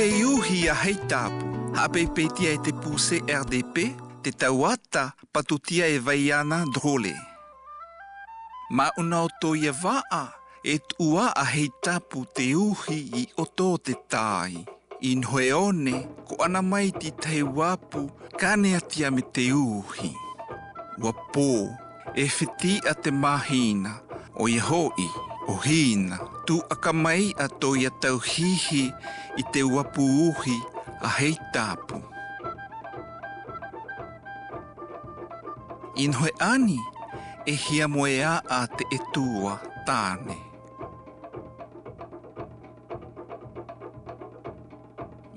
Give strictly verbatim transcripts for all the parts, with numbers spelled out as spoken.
heiuhi a Heitapu, haʻapeipei tiaʻi te puce R D P, te tau ata patu tiaʻi Vaiana Drole. Maʻu na o toya vaʻa, e tuʻua a Heitapu te uhi i oto o te tai. Inoue one, ko ʻana mai ti tahi uapu, kanea tiaʻi me te uhi. Ua po, e fetiʻa te mahina, ʻoia hoʻi, ʻo hina, tuʻaka mai a toya tau hihi i te uapu uhi a Heitapu. Inoue ani, e hia moe aʻa te etua tane.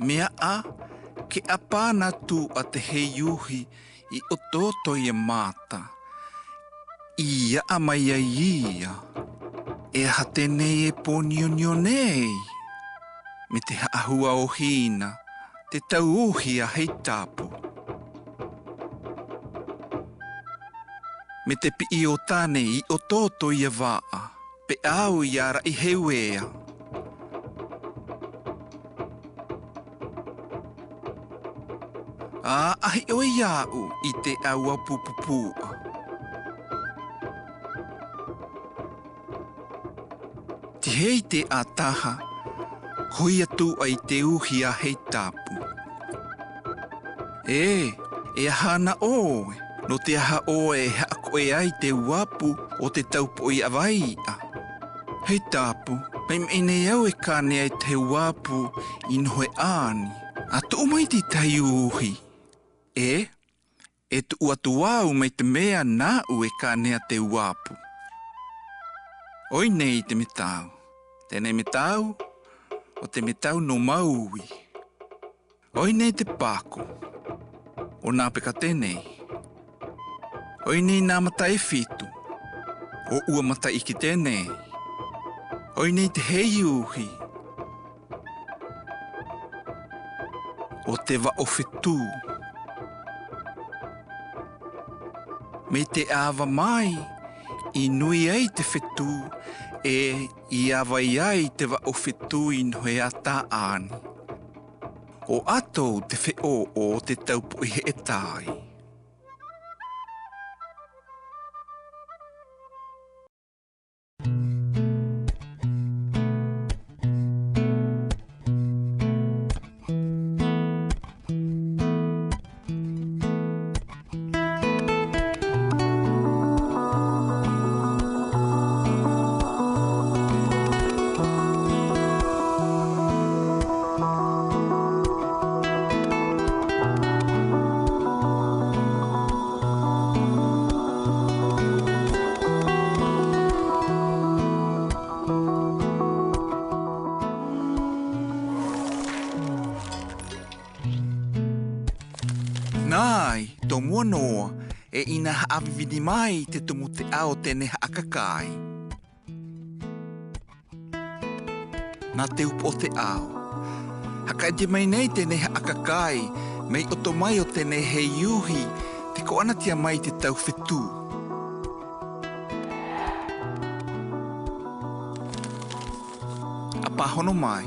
Meaʻa, ke ʻapa na tuʻa te heiuhi i oto o toya mata. Ia ʻa mai ai ia. E aha tenei e ponionio nei? Me te haʻahua ʻo hina, te tau uhi a Heitapu. Me te piʻi o tane i oto o toya vaʻa. Pe au ia raʻi heuea. A, ahi ʻoe aʻu i te au a pupupuʻa. Tihei te ʻa taha, ko ia tuʻa i te uhi a Heitapu. E, e aha na ʻoe, no te aha ʻoe e haʻakoʻe ai te uapu o te tau poʻi ʻavaiʻa? Heitapu, maimaine au e kanea te uapu inoue ani. A tuʻu mai ti tahi uhi. E, e tuʻu atu au mai te mea naʻu e kanea te uapu. Oi nei te metau. Tenei metau, ʻo te metau no Maui. Oi nei te pako, ʻo na peka tenei. Oi nei na mataʻi fitu, ʻo ua mataʻi iki tenei. Oi nei te heiuhi, ʻo te vaʻo fetu. Mei te ava mai, i nui ai te fetu, e i ava ai te vaʻo fetu inoue ata ani. ʻO ato te feʻoʻo o te tau poʻi heʻe tai. Nai, to mua noa, e ina haʻavivini mai te tumu teʻao tenei haʻakakai. Na te upu o teʻao. Hakaʻite mai nei tenei haʻakakai, mei oto mai o tenei heiuhi, te ko ʻana tiaʻi mai te tau fetu. ʻApa hono mai,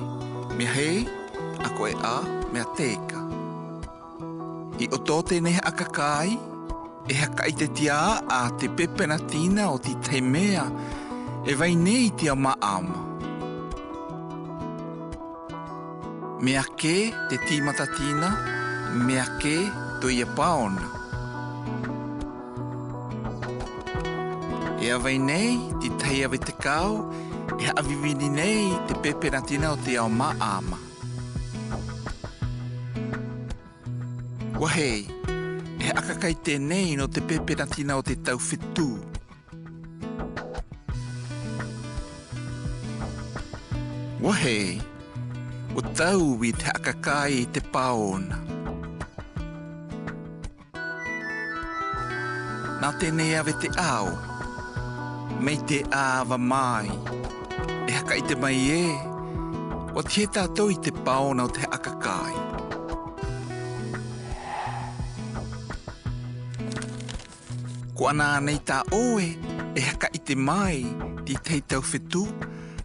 mea hei, ako e a, mea teka. I oto tenei haʻakakai, e hakaʻite tiaʻi a te pepe na tina o ti tahi mea, e vai nei tiaʻi maʻama. Mea ke te ti mata tina, mea ke toia paona. E a vai nei ti tahi ave tekau, e haʻavivini nei te pepe na tina o tiaʻi maʻama. Ua hei, e haʻakakai tenei no te pepe na tina o te tau fetu. Ua hei, ua tau i te haʻakakai te paona. Na tenei ave teʻao, mei te ava mai, e hakaʻite mai e, ua tihe tatou i te paona o te haʻakakai. Ko ʻana nei ta ʻoe, e hakaʻite mai, ti tahi tau fetu,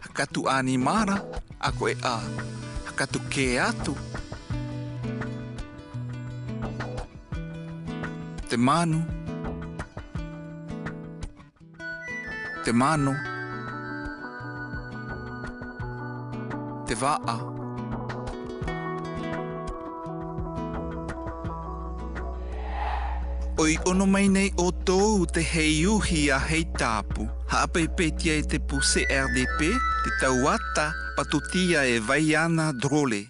hakatu animara, ako e a, Katu ke atu. Te manu. Te mano. Te va'a. Oi, ono mai nei otou te heiuhi a Heitapu. Ha'a paipe tiai te pu C R D P, te tau ata, patu tia e Vaiana Drole.